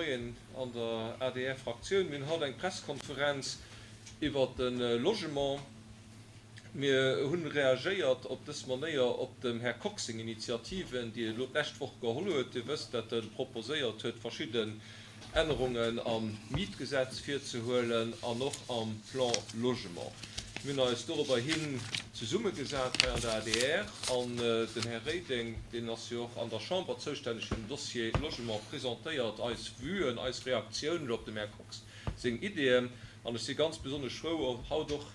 Moien an der ADR-Fraktioun. Mir hunn haut eng Presskonferenz iwwert de Logement. Mir hunn reagéiert op dës Manéier op dem Här Kox seng Initiativen, déi e elo d'lescht Woch geholl huet. Dir wësst, dat e proposéiert huet, verschidden Ännerungen am Mietgesetz virzehuelen an och am Plan Logement. Mir hunn eis dorobber hin zesummegesat hei an der adr an den Här Reding, deen ass jo och an der Chamber zoustänneg fir den Dossier Logement, presentéiert eis Vuen, eis Reaktiounen elo op dem Här Kox seng Ideeën. An ech si ganz besonnesch frou, haut och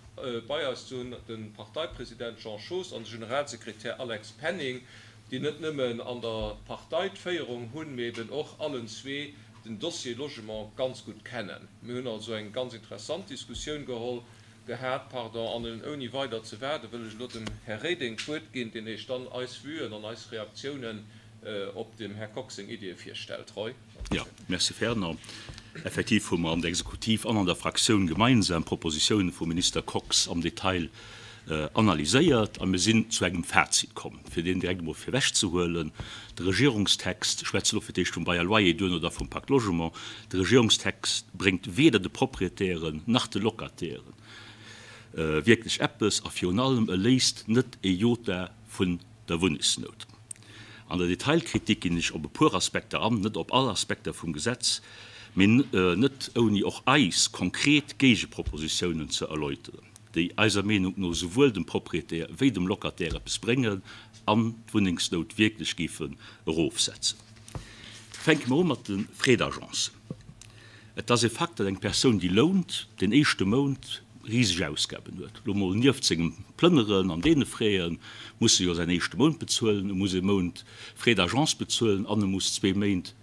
bei eis ze hunn de Parteipresident Jean Schoos an de Generalsekretär Alex Penning, déi net nëmmen an der Partei d'Féierung hunn, mee eben och allen zwee den Dossier Logement ganz gutt kennen. Mir hunn also eng ganz interessant Diskussioun geholl, gehat, pardon, an ouni weider ze waarden, wëll ech elo dem Här Reding d'Wuert ginn, deen Iech dann eis Vuen an eis Reaktiounen op dem Här Kox seng Iddie virstellt. Roy. Jo, merci Fernand. Effektiv hu mer an der Exekutiv an an der Fraktioun gemeinsam d'Propositiounen vum Minister Kox am Detail analyséiert a mir sinn zu engem Fazit komm. Fir deen direkt emol virwechzehuelen, De Regierungstext, ech schwätze elo fir d'éischt vum Bail à loyer, duerno da vum Pacte Logement, de Regierungstext bréngt weder de Proprietären nach de Locatairen wierklech eppes a virun allem e léist net e Jota vun der Wunnengsnout. An der Detailkritik ginn ech op e puer Aspekter an, net op all Aspekter vum Gesetz, mee net ouni och eis konkret Géigepropositiounen ze erläuteren, déi eiser Meenung no souwuel dem Proprietär wéi dem Locataire eppes bréngen an d'Wunnengsnout wierklech géifen erofsetzen. Fänke mer u mat de Frais d'agence. Et ass e Fakt, datt eng Persoun, déi lount, den éischte Mount riseg Ausgaben huet. Elo mol nieft sengem Plënneren an deene Fraisen, muss e jo säin éischte Mount bezuelen, e muss ee Mount Frais d'agence bezuelen an e muss zwee Méint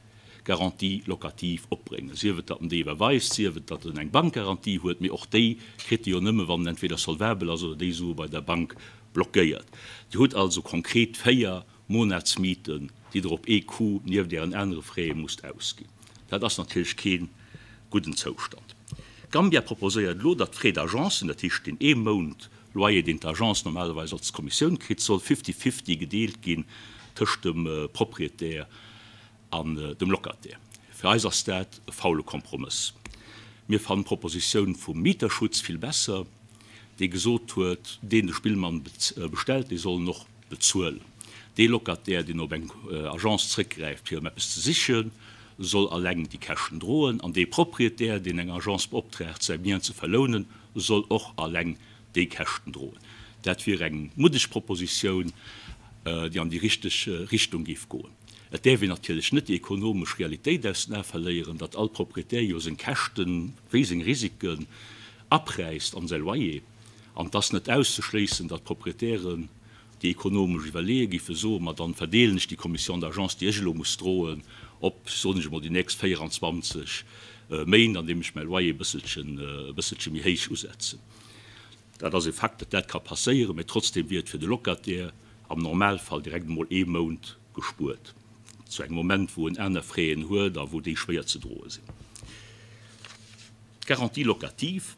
Garantie locative opbréngen. Sief et, datt en déi iwwerweist, sief et, datt en eng Bankgarantie huet, mee och déi kritt e jo nëmme, wann en entweder solvabel ass oder déi Sue bei der Bank blockéiert. Dir hutt also konkret 4 Monatsmieten, déi Der op ee Coup nieft Ären anere Fraie musst ausginn. Dat ass natierlech kee gudden Zoustand. Gambia proposéiert elo, datt d'Frais d'agencen, dat heescht deen ee Mount Loyer, deen d'Agence normalerweis als Kommissioun kritt, soll fifty-fifty gedeelt ginn tëscht dem Proprietär an dem Locataire. Fir eis ass dat e faule Kompromëss. Mir fannen d'Propositioun vum Mieterschutz vill besser, dee gesot huet, deen de Spillmann bestellt, dee soll en och bezuelen. Dee Locataire, deen op eng Agence zréckgräift, fir ëm eppes ze sichen, soll alleng déi Käschten droen, an dee Proprietär, deen eng Agence beoptraagt, säi Bien ze verlounen, soll och alleng déi Käschten droen. Dat wier eng muddeg Propositioun, déi an déi richteg Richtung géif goen. Et däerf een natierlech net déi ekonomesch Realitéit aus den Ae verléieren, datt all Proprietär jo seng Käschten wéi seng Risiken apräist an säi Loyer. An et ass net auszeschléissen, datt d'Proprietären, déi ekonomesch iwwerleeë géife soen, ma dann verdeelen ech déi Commission d'agence, déi ech elo muss droen, op, soen ech emol, déi nächst 24 Méint, andeem ech mäi Loyer e bësselchen, e bësselche méi héich usetzen. Dat ass e Fakt, datt dat ka passéieren, mä trotzdem wier et fir de Locataire am Normalfall direkt emol ee Mount gespuert, zu engem Moment, wou en aner Fraisen huet a wou déi schwéier ze droe sinn. D'Garantie locative.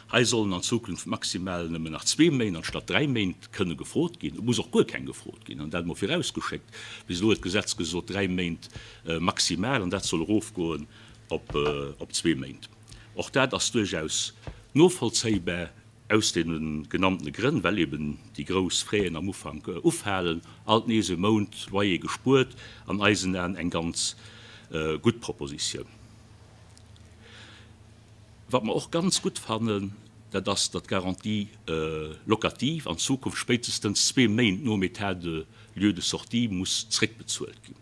Hei sollen an Zukunft maximal nëmmen nach zwee Méint anstatt dräi Méint kënne gefrot ginn. Et muss och guer keng gefrot ginn, an dat emol virausgeschéckt. Bis elo huet d'Gesetz gesot, dräi Méint maximal, an dat soll erofgoen op zwee Méint. Och dat ass duerchaus novollzéibar aus deene genanntene Grënn, well eben déi grouss Fraisen am Ufank ufalen. Alt nees e Mount Loyer gespuert, an eisen Aen eng ganz gutt Propositioun. Wat mer och ganz gutt fannen, dat ass, datt d'Garantie locative an Zukunft spéitestens zwee Méint nom État de lieu de sortie muss zréckbezuelt ginn.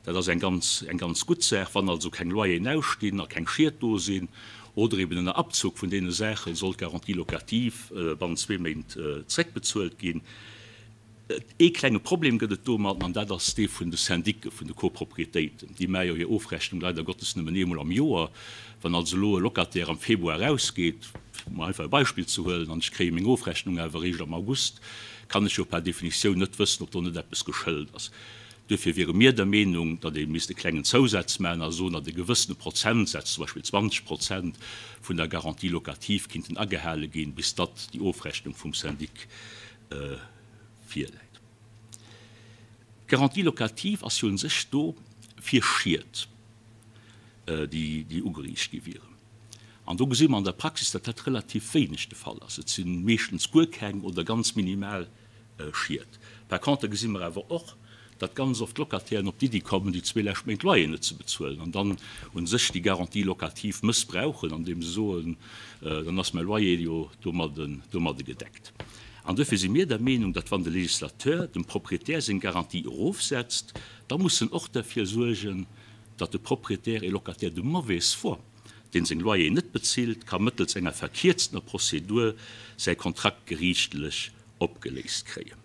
Dat ass eng ganz, eng ganz gutt Saach. Wann also keng Loyeren ausstinn a keng Schied do sinn oder eben ënner Abzug vun deene Saachen, soll d'Garantie locative bannent zwee Méint zréckbezuelt ginn. Ee klenge Problem gëtt et domatten, an dat ass dee vun de Syndiquen, vun de Copropriétéiten. Déi maache jo hir Ofrechnung leider Gottes nëmmen eemol am Joer. Wann also elo e Locataire am Februar erausgeet, fir emol einfach e Beispill ze huelen, an ech kréie meng Ofrechnung awer eréischt am August, kann ech jo par Definitioun net wëssen, ob do net eppes geschëlt ass. Duerfir wiere mir der Meenung, datt ee misst e klengen Zousaz maachen a soen, datt e gewëssene Prozentsaz, zum Beispill 20 Prozent, vun der Garantie locative kinnten agehale ginn, bis datt déi Ofrechnung vum Syndic virläit. D'Garantie locative ass jo un sech do fir Schied. déi ugeriicht gi wieren. An do gesi mer an der Praxis, datt dat relativ wéineg de Fall ass. Et si meeschtens guer keng oder ganz minimal Schied. Par contre gesi mer awer och, datt ganz oft Locatairen op d'Iddi kommen, déi zwee lescht Méint Loyer net ze bezuelen an dann u sech déi Garantie locative mëssbrauchen, andeem se soen, dann ass mäi Loyer jo domadde gedeckt. An duerfir si mir der Meenung, datt wann de Législateur dem Proprietär seng Garantie erofsetzt, da muss en och derfir suergen, datt de Propriétaire et Locataire de mauvaise foi, deen seng Loyeren net bezilt, ka mëttels enger verkierztener Prozedur säi Kontrakt geriichtlech opgeléist kréien.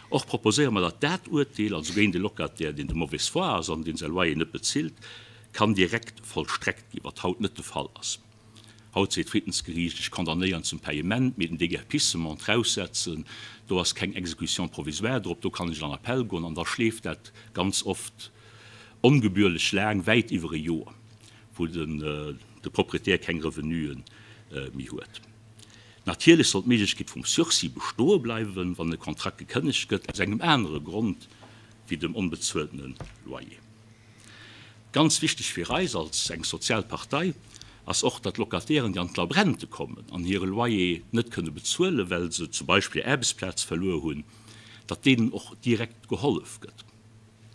Och proposéiere mer, datt dat Urteel, also géint e Locataire, deen de mauvaise foi ass an deen säi Loyer net bezilt, kann direkt vollstreckt ginn, wat haut net de Fall ass. Haut seet d'Friddensgeriicht, ech condamnéieren zum Paiement, mee den Déguerpissement, d'Raussetzen, do ass keng Exécution provisoire drop, do kann ech an Appell goen an da schleeft dat ganz oft ongebührlech laang, wäit iwwer e Joer, wou de Proprietär keng Revenuen méi huet. Natierlech soll d'Méiglechkeet vum Sursis bestoe bleiwen, wann e Kontrakt gekënnegt gëtt, aus engem anere Grond wéi dem onbezueltene Loyer. Ganz wichteg fir eis als eng sozial Partei ass och, datt Locatairen, déi an d'Labrente kommen an hire Loyer net kënne bezuelen, well se zum Beispill hir Aarbechtsplaz verluer hunn, datt deenen och direkt gehollef gëtt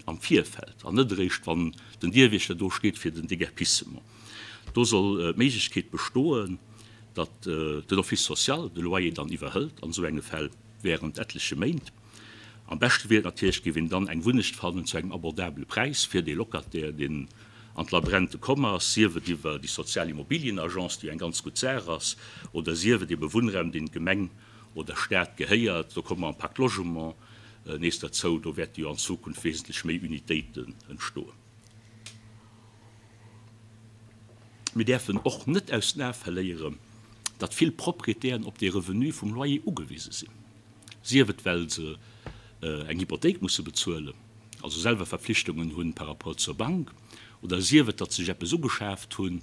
am Virfeld an net eréischt, wann den Dierwiechter do steet fir den Déguerpissement. Do soll d'Méiglechkeet bestoen, datt den Office social de Loyer dann iwwerhëlt an esou enge Fäll während etleche Méint. Am beschte wier et natierlech, géif een dann eng Wunnecht fannen zu engem abordabele Präis fir dee Locataire, deen an d'Labrente komm ass, sief et iwwer déi sozial Immobilienagence, déi jo eng ganz gutt Saach ass, oder sief et ebe Wunnraum, deen d'Gemeng oder Staat gehéiert. Do komme mer am Pacte Logement nees derzou, do wäerte jo an Zukunft wesentlech méi Unitéiten entstoen. Mir däerfen och net aus den Ae verléieren, datt vill Proprietären op dee Revenu vum Loyer ugewise sinn, sief et well se eng Hypothéik musse bezuelen, also selwer Verpflichtungen hunn par rapport zur Bank, oder sief et, datt se sech eppes ugeschaaft hunn,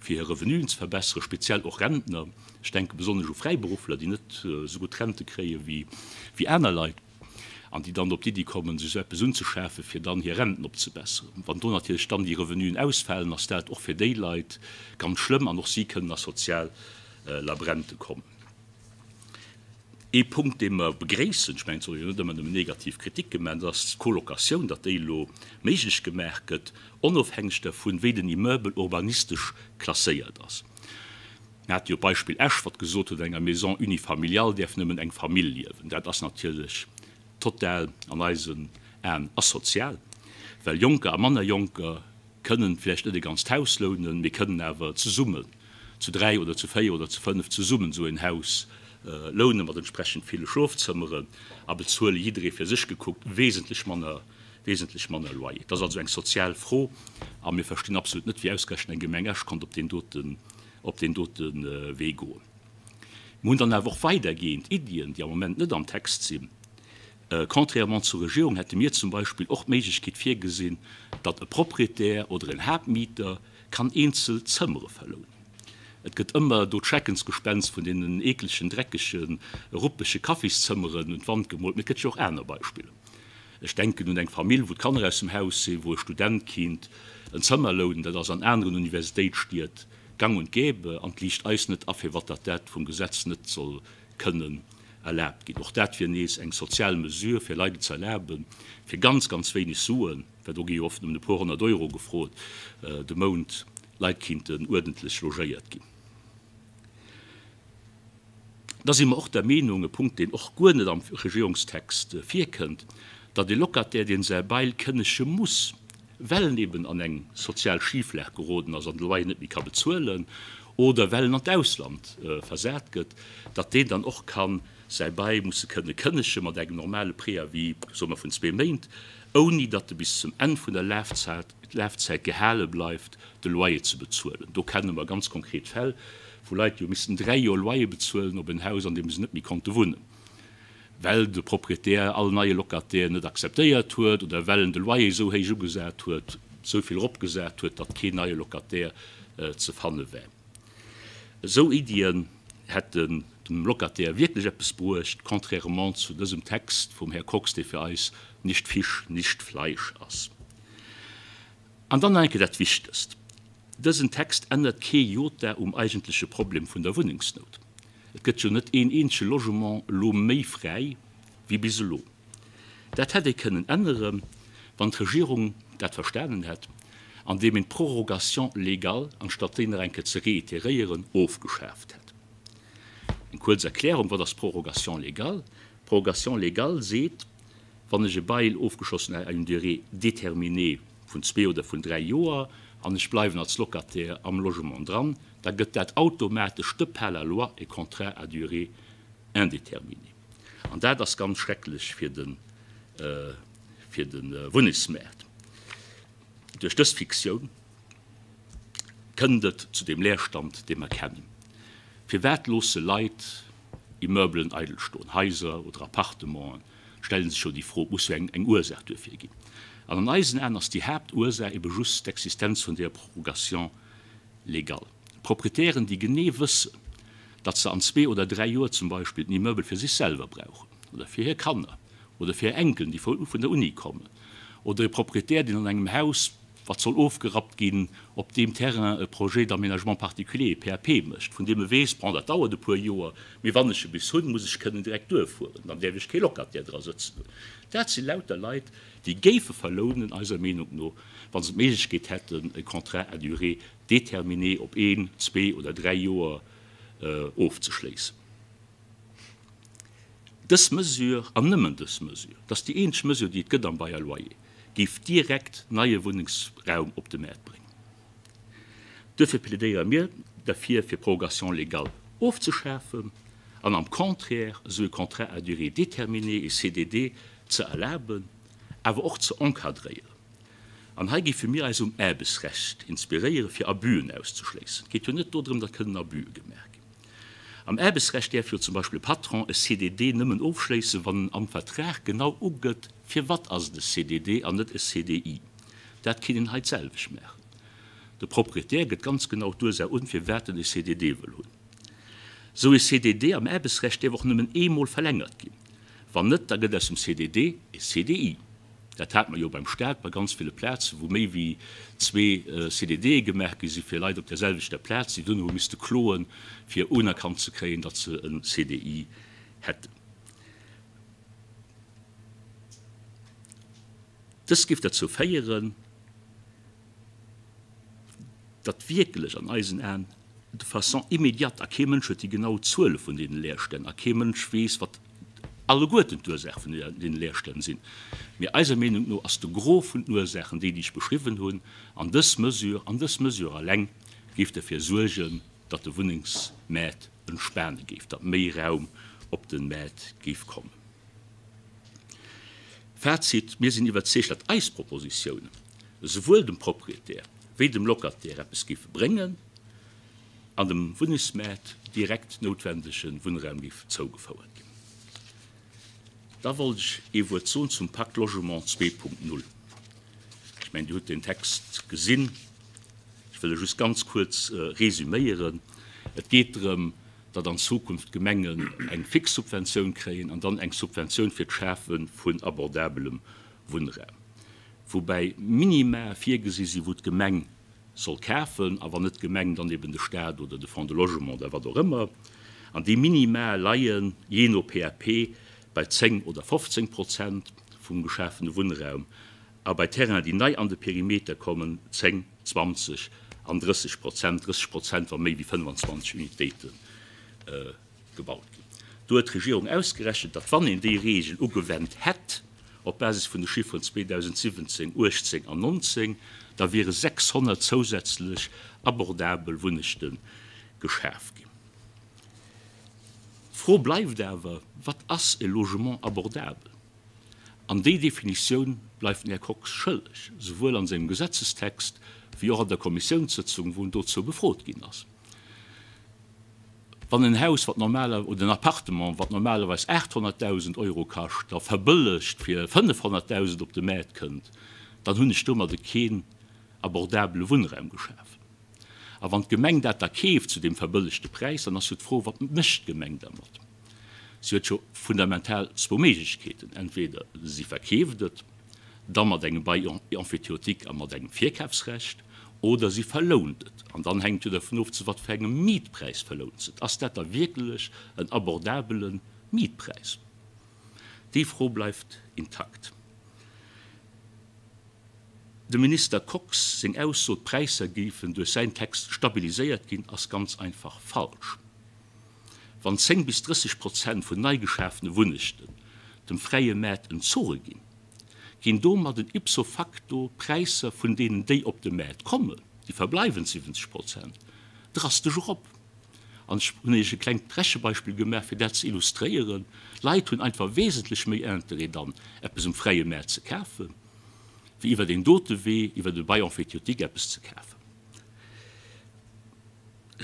fir hir Revenuen ze verbesseren, speziell och Rentner, ech denke besonnesch u Fräiberuffler, déi net esou gutt Rente kréie wéi aner Leit. An déi dann op d'Iddi kommen, sech esou eppes unzeschafen, fir dann hir Renten opzebesseren. Wann do natierlech dann déi Revenuen ausfalen, ass dat och fir déi Leit ganz schlëmm an och si kënnen a sozial Labrente kommen. Ee Punkt, dee mer begréissen, ech mengen, et soll jo net ëmmer nëmmen negativ Kritik gemaach, dat ass d'Colocatioun, datt déi elo méiglech gemaach gëtt, onofhängeg dervun, wéi den Immeuble urbanistesch klasséiert ass. Mir hate jo d'Beispill Esch, wat gesot huet, an enger Maison unifamiliale däerf nëmmen eng Famill liewen. Dat ass natierlech total an eisen Aen asozial, well Jonker a manner Jonker kënnen vläicht net e ganzt Haus lounen, mee kënnen awer zesummen, zu dräi oder zu véier oder zu fënnef zesummen esou en Haus lounen, mat entsprechend ville Schlofzëmmeren a bezuele jidderee fir sech gekuckt wesentlech manner, wesentlech manner Loyer. Et ass also eng sozial Fro a mir verstinn absolut net, wéi ausgerechent eng Gemeng Esch konnt op deen doten op deen dote Wee goen. Mir hunn dann awer och weidergehend Iddien, déi am Moment net am Text sinn. Contrairement zur Regierung hätte mir zum Beispill och d'Méiglechkeet virgesinn, datt e Proprietär oder en Haaptmieter kann eenzel Zëmmere verlounen. Et gëtt ëmmer do d'Schreckensgespenst vun deenen eeklegen, dreckegen, ruppege Kaffiszëmmeren un d'Wand gemoolt, mee et gëtt jo och aner Beispiller. Ech denken un eng Famill, wou d'Kanner aus dem Haus sinn, wou e Student kinnt en Zëmmer lounen. Dat ass an aneren Universitéitsstied gang und gäbe an et liicht eis net a firwat datt dat vum Gesetz net soll kënnen erlaabt ginn. Och dat wier nees eng sozial Mesure, fir Leit et ze erlaben, fir ganz, ganz wéineg Suen, well do gi jo oft nëmmen e puer 100 Euro gefrot de Mount, Leit kinnten uerdentlech logéiert ginn. Da si mer och der Meenung, e Punkt, deen och guer net am Regierungstext virkënnt, datt e Locataire, dee säi Bail kënnege muss, well en eben an eng sozial Schiflag geroden ass an de Loyer net méi ka bezuelen oder well en an d'Ausland versat gëtt, datt deen dann och ka säi Bail musse kënne kënnege mat engem normale Préavis, soe mer, vun zwee Méint, ouni datt e bis zum Enn vun der Lafzäit gehale bleift, de Loyer ze bezuelen. Do kenne mer ganz konkret Fäll vu Leit, déi hu missten 3 Joer Loyer bezuelen op en Haus, an deem se net méi konnte wunnen, well de Proprietär all neie Locataire net akzeptéiert huet oder well en de Loyer esou héich ugesat huet, esou vill eropgesat huet, datt keen neie Locataire ze fanne war. Esou Iddien hätten dem Locataire wierklech eppes bruecht, contrairement zu dësem Text vum Här Kox, dee fir eis nicht Fisch, nicht Fleisch ass. An dann nach eng Kéier dat Wichtegst. Dësen Text ännert kee Jota um eigentleche Problem vun der Wunnengsnout. Et gëtt jo net een eenzege Logement elo méi fräi wéi bis elo. Dat hätt ee kënnen änneren, wann d'Regierung dat verstanen hätt, andeem een d'Prorogation légale, anstatt déi nach eng Kéier ze réitéréieren, ofgeschaaft hätt. Eng kuerz Erklärung, Wat ass d'Prorogation légale? D'Prorogation légale seet, wann ech e Bail ofgeschossen à une durée déterminée vun zwee oder vun dräi Joer an ech bleiwen als Locataire am Logement dran, da gëtt dat automatesch de par la loi e Contrat à durée indéterminée. An dat ass ganz schrecklech fir de fir de Wunnengsmaart. Duerch dës Fiktioun kënnt et zu deem Leerstand, dee mer kennen. Firwat loosse Leit Immeubelen eidel stoen, Haiser oder Appartementen? Stelle sech jo déi Fro. Et muss jo eng Ursaach duerfir ginn. An an eisen Aen ass déi Haaptursaach ebe just d'Existenz vun deer Prorogation légale. Proprietären, déi genee wëssen, datt se an zwee oder dräi Joer zum Beispill den Immeubel fir sech selwer brauchen oder fir hir Kanner oder fir hir Enkelen, déi vun der Uni kommen, oder e Proprietär, deen an engem Haus, wat soll ofgerappt ginn, op deem Terrain e Projet d'aménagement particulier, PAP, mécht, vun deem e weess, bon, dat dauert e puer Joer, mee wann ech e bis hunn, muss ech kënnen direkt duerfueren, dann däerf ech kee Locataire dra sëtzen hunn. Dat si lauter Leit, déi géife verlounen, eiser Meenung no, wa se d'Méiglechkeet hätten, e Contrat à durée déterminée op een, zwee oder dräi Joer ofzeschléissen. Dës Mesure, an nëmmen dës Mesure, dat ass déi eenzeg Mesure, déi et gëtt am Bail à loyer, géif direkt neie Wunnengsraum op de Mäert bréngen. Duerfir plädéiere mir derfir, fir d'Prorogation légale ofzeschafen an am Contraire esou e Contrat à durée déterminée, e CDD, ze erlaben, awer och ze encadréieren. An hei géife mir eis um Aarbechtsrecht inspiréieren, fir Abüen auszeschléissen. Et geet jo net dodrëm, datt kënnen Abüe gemaach ginn. Am Aarbechtsrecht däerf jo zum Beispill e Patron e CDD nëmmen ofschléissen, wann en am Vertrag genau ugëtt, firwat ass et e CDD an net e CDI. Dat kéint een hei d'selwecht maachen. De Proprietär gëtt ganz genau d'Ursaach un, firwat en e CDD wëll hunn. Sou e CDD am Aarbechtsrecht däerf och nëmmen eemol verlängert ginn. Wann net, da gëtt aus dem CDD e CDI. Dat hate mer jo beim Staat bei ganz ville Plazen, wou méi wéi zwee CDDe gemaach gi si fir Leit op där selwechter Plaz, déi dunn hu misste kloen, fir unerkannt ze kréien, datt se e CDI hätten. Dëst géif derzou féieren, datt wierklech an eisen Aen de façon immédiate, a kee Mënsch huet déi genau Zuele vun deene Leerstänn a kee Mënsch weess, wat alleguerten d'Ursaache vun deene Leerstänn sinn, mee eiser Meenung no ass de Gros vun den Ursaachen déi, déi ech beschriwwen hunn, an dës Mesure, an dës Mesure alleng géif derfir suergen, datt de Wunnengsmaart entspane géif, datt méi Raum op de Maart géif kommen. Fazit, Mir sinn iwwerzeegt, datt eis Propositiounen esouwuel dem Proprietär wéi dem Locataire eppes géife bréngen an dem Wunnengsmaart direkt noutwendege Wunnraum géif zougefouert ginn. Da wollt ech ee Wuert soen zum Pacte Logement 2.0. Ech mengen, Dir hutt deen Text gesinn. Ech wëll e just ganz kuerz resüméieren. Et geet drëm, datt an Zukunft d'Gemengen eng fix Subventioun kréien an dann eng Subventioun fir d'Schafe vun abordabelem Wunnraum, woubäi Minima virgesi si wou d'Gemeng soll kafen, a wann net d'Gemeng, dann eben de Stat oder de Fonds de Logement oder wat och ëmmer. An déi Minima leien, jee no PAP, bei 10 oder 15 Prozent vum geschafene Wunnraum a bei Terrainen, déi nei an de Perimeter kommen, 10, 20 an 30 Prozent, 30 Prozent, wa méi wéi 25 Unitéite gebaut ginn. Do huet d'Regierung ausgerechent, datt wann een déi Regel ugewennt hätt, op Basis vun de Chifferen 2017, 18 an 19, da wiere 600 zousätzlech abordabel Wunnechte geschaf ginn. D'Fro bleift awer, Wat ass e Logement abordable? An déi Definitioun bleift den Här Kox schëlleg, souwuel an sengem Gesetzestext wéi och an der Kommissiounssëtzung, wou en dozou befrot ginn ass. Wann en Haus, wat normaler, oder en Appartement, wat normalerweis 800.000 Euro kascht, da verbëllegt fir 500.000 op de Maart kënnt, dann hunn ech domadde keen abordabele Wunnraum geschaf. A wann d'Gemeng dat da keeft zu deem verbëllegte Präis, dann ass jo d'Fro, Wat mécht d'Gemeng dermat? Si huet jo fundamental zwou Méiglechkeeten, Entweder si verkeeft et da mat engem Bail emphytéotique a mat engem Virkafsrecht. Oder si verlount et. An dann hänkt jo dervun of, zu wat fir engem Mietpräis verlount se et. Ass dat da wierklech en abordabele Mietpräis? Déi Fro bleift intakt. Dem Minister Kox seng Ausso, d'Präisser géifen duerch säin Text stabiliséiert ginn, ass ganz einfach falsch. Wann 10 bis 30 Prozent vun nei geschafene Wunnechten dem fräie Maart entzoge ginn, ginn domadden ipso facto d'Präisser vun deenen déi op de Maart kommen, déi verbleiwend 70 Prozent, drastesch erop. An ech hunn Iech e klengt Rechebeispill gemaach, fir dat ze illustréieren, D'Leit hunn einfach wesentlech méi Interêt dann, eppes um fräie Maart ze kafen, wéi iwwer deen dote Wee, iwwer de Bail emphytéotique eppes ze kafen.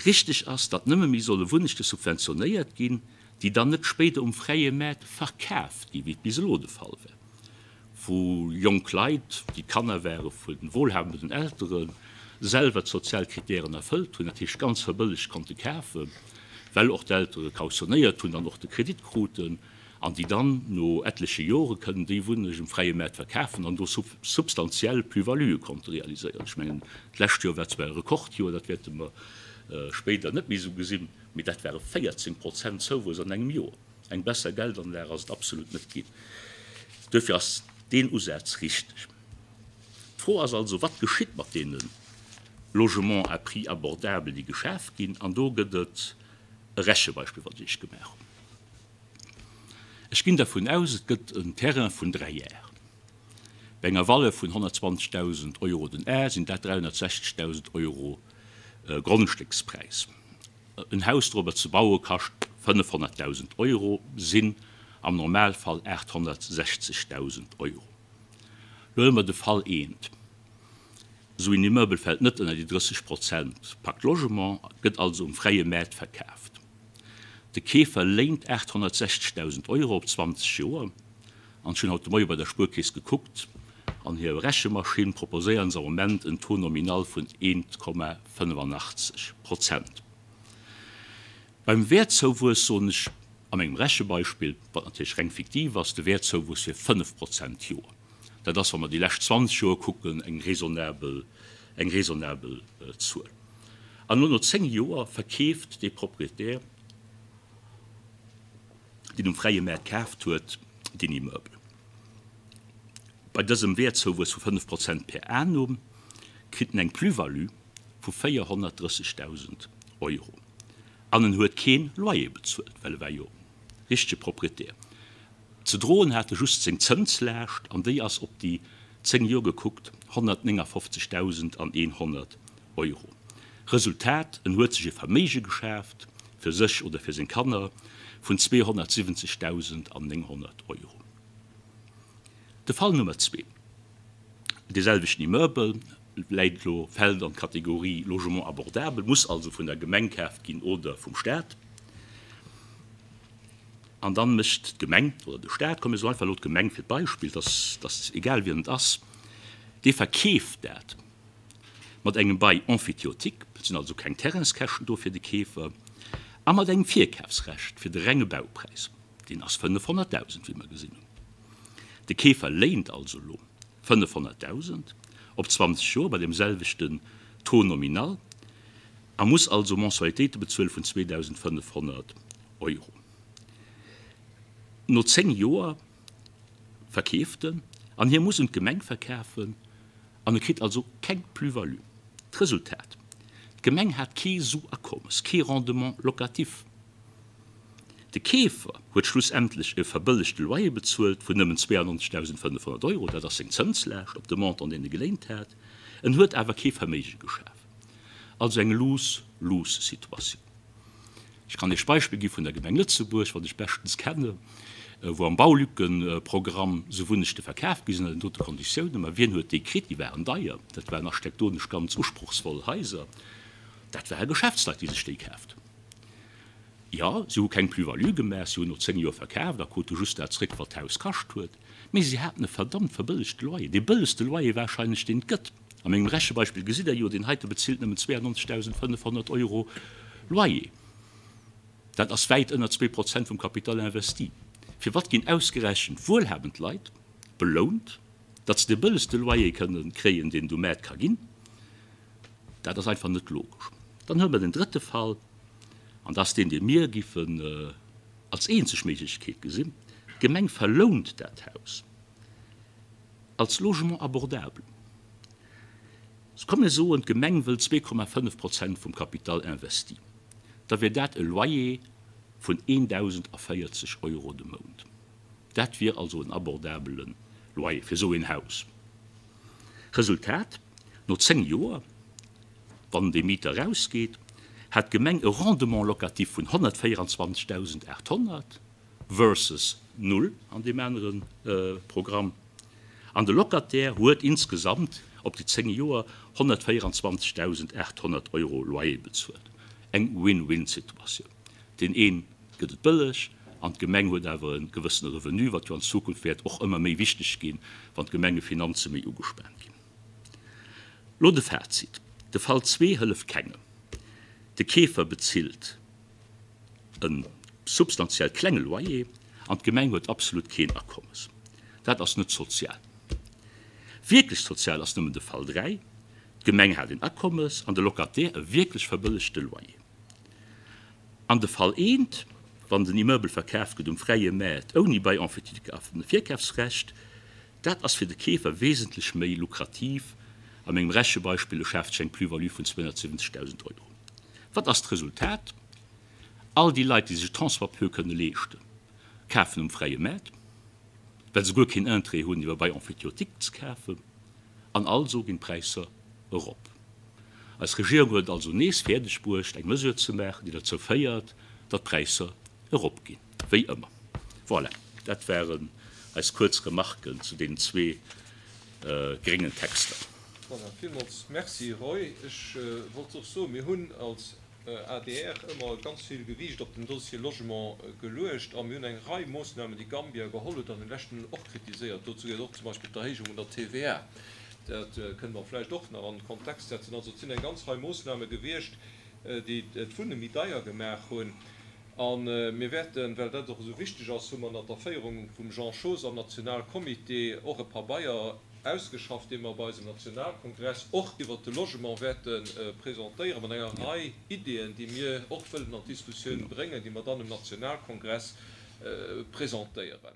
Richteg ass, datt nëmme méi solle Wunnechte subventionéiert ginn, déi dann net spéider um fräie Maart verkaaft ginn, wéi et bis elo de Fall war, wou jonk Leit, déi Kanner ware vu wohlhabenden Elteren, selwer d'sozial Kritären erfëllt hunn, dat heescht ganz verbëllegt konnte kafen, well och d'Eltere kautionéiert hunn an och de Kredit kruten. An déi dann no etleche Jore kënnen déi Wunneg um fräie Maart verkafen an do substantiell Plus-valuë konnte realiséieren. Ech mengen, d'lescht Joer war zwar e Rekordjoer, dat wäerte mer spéider net méi esou gesinn, mee dat ware 14 Prozent Zouwuess an engem Joer. Eng besser Geldanlag ass et absolut net ginn. Duerfir ass deen Usaz richteg. D'Fro ass also, Wat geschitt mat deene Logements à prix abordable, déi geschaf ginn? An do gëtt et e Rechebeispill, wat ech Iech gemaach hunn. Ech ginn dervun aus, et gëtt en Terrain vun 3 Ar. Bei enger Valeur vun 120.000 Euro den Ar sinn dat 360.000 Euro Grondstéckspräis. En Haus dorobber ze baue kascht 500.000 Euro, sinn am Normalfall 860.000 Euro. Lo huele mer de Fall eent, Esou een Immeuble fält net ënner déi 30 Prozent Pacte Logement, gëtt also um fräie Maart verkaaft. De Keefer léint 860.000 Euro op 20 Joer. An ech hunn haut de Moie bei der Spuerkeess gekuckt, an hir Rechemaschinn proposéieren se am Moment en Taux nominal vun 1,85 Prozent. Beim Wäertzouwuess soen ech a mengem Rechebeispill, wat natierlech reng fiktiv ass, de Wäertzouwuess wier 5 Prozent d'Joer. Dat ass, wa mer déi lescht 20 Joer kucken, eng raisonnabel, eng raisonnabel Zuel. An elo no 10 Joer verkeeft dee Proprietär, deen um fräie Maart kaaft huet, deen Immeuble. Bei dësem Wäertzouwuess vu 5 Prozent per annum kritt en eng Plus-value vu 430.000 Euro. An en huet kee Loyer bezuelt, well e war jo richtege Proprietär. Ze droen hat e just seng Zënslaascht, an déi ass op déi 10 Joer gekuckt 159.100 Euro. Resultat, en huet sech e Verméige geschaaft, fir sech oder fir seng Kanner, vun 270.900 Euro. De Fall Nummer zwee, Dee selwechten Immeuble läit elo, fält an d'Kategorie Logement abordable, muss also vun der Gemeng kaaft ginn oder vum Staat. An dann mécht d'Gemeng oder de Staat, komm mir soen einfach elo d'Gemeng fir d'Beispill, dass dass egal wien et ass, dee verkeeft dat mat engem Bail emphytéotique, et sinn also keng Terrainskäschten do fir de Keefer, a mat engem Virkafsrecht fir de renge Baupräis, deen ass 500.000, wéi mer gesinn hunn. De Keefer léint also elo 500.000 op 20 Joer bei deem selwechten Taux nominal a muss also Mensualitéite bezuele vun 2.500 Euro. No 10 Joer verkeeft en an hie muss un d'Gemeng verkafen an e kritt also keng Plus-value. D'Resultat, D'Gemeng hat kee Su-Akommes, kee Rendement locatif. De Keefer huet schlussendlech e verbëllegte Loyer bezuelt vun nëmmen 92.500 Euro, dat ass seng Zënslaascht op de Montant, deen e geléint hat. En huet awer kee Verméige geschaf. Also eng Lose-lose-Situatioun. Ech kann Iech d'Beispill gi vun der Gemeng Lëtzebuerg, wat ech beschtens kennen, wou am Baulückenprogramm esou Wunnechte verkaf gi sinn ënner den dote Konditiounen. Mä wien huet déi kritt? Déi waren deier, dat waren architektonesch ganz usprochsvoll Haiser. Dat ware Geschäftsleit, déi sech déi kaaft hunn. Jo, si hu keng Plus-value gemaach, si hunn no 10 Joer verkaaft a krute just dat zréck, wat d'Haus kascht huet. Mee si haten e verdammt verbëllegte Loyer, dee bëllegste Loyer warscheinlech, deen et gëtt. A mengem Rechebeispill gesitt Der jo, deen heite bezilt nëmmen 92.500 Euro Loyer. Dat ass wäit ënner 2 Prozent vum Capital investi. Firwat ginn ausgerechent wuelhabend Leit belount, datt se dee bëllegste Loyer kënne kréien, deen et um Maart ka ginn? Dat ass einfach net logesch. Dann hu mer den drëtte Fall, an dat ass deen, dee mir giffen als eenzeg Méiglechkeet gesinn, D'Gemeng verlount dat Haus als Logement abordable. Komm mir soen, d'Gemeng wëll 2,5 Prozent vum Capital investi, da wier dat e Loyer vun 1.040 Euro de Mount. Dat wier also en abordabele Loyer fir esou een Haus. Resultat, No 10 Joer, wann dee Mieter erausgeet, hat d'Gemeng e Rendement locatif vun 124.800 versus null an deem anere Programm. An de Locataire huet insgesamt op déi 10 Joer 124.800 Euro Loyer bezuelt. Eng Win-win-Situatioun. Deen ee gëtt et bëlleg an d'Gemeng huet awer e gewëssene Revenu, wat jo an Zukunft wäert och ëmmer méi wichteg ginn, wann d'Gemengefinanze méi ugespaant ginn. Lo de Fazit, De Fall zwee hëlleft kengem. De Keefer bezilt e substantiell klenge Loyer an d'Gemeng huet absolut keen Akommes. Dat ass net sozial. Wierklech sozial ass nëmmen de Fall 3, D'Gemeng hat een Akommes an de Locataire e wierklech verbëllegte Loyer. An de Fall eent, wann den Immeuble verkaf gëtt um fräie Maart ouni Bail emphytétique a Virkafsrecht, dat ass fir de Keefer wesentlech méi lukrativ. A mengem Rechebeispill, e schaaft sech eng Plus-value vun 270.000 Euro. Wat ass d'Resultat? All déi Leit, déi sech tant soit peu kënne leeschten, kafen um fräie Maart, well se guer keen Interêt hunn, iwwer Bail emphytéotique ze kafen. An also ginn d'Präisser erop. Eis Regierung huet et also nees fäerdeg bruecht, eng Mesure ze maachen, déi derzou féiert, datt d'Präisser eropginn. Wéi ëmmer. Voilà, dat waren eis kuerz Remarken zu deenen zwee gréngen Texter. Voilà, villmools Merci, Roy. Ech wollt och soen, mir hunn als Adr ëmmer ganz vill Gewiicht op den Dossier Logement geluecht a mir hunn eng Rei Moossnamen, déi Gambia geholl huet an den leschten, och kritiséiert. Dozou gehéiert och zum Beispill d'Erhéijung vun der TVA. Dat kënne mer vläicht och nach an den Kontext setzen. Also et sinn eng ganz Rei Moossname gewiescht, déi d'Wunne méi deier gemaach hunn. A mir wäerten, well dat och esou wichteg ass, hu mer ënner der Féierung vum Jean Schoos am Nationalcomité och e Pabeier ausgeschafft, dee mer bei eisem Nationalkongress och iwwert de Logement wäerte presentéieren, mat enger Rei Ideeën, déi mir och wëllen an d'Diskussioun bréngen, déi mer dann um Nationalkongress presentéieren.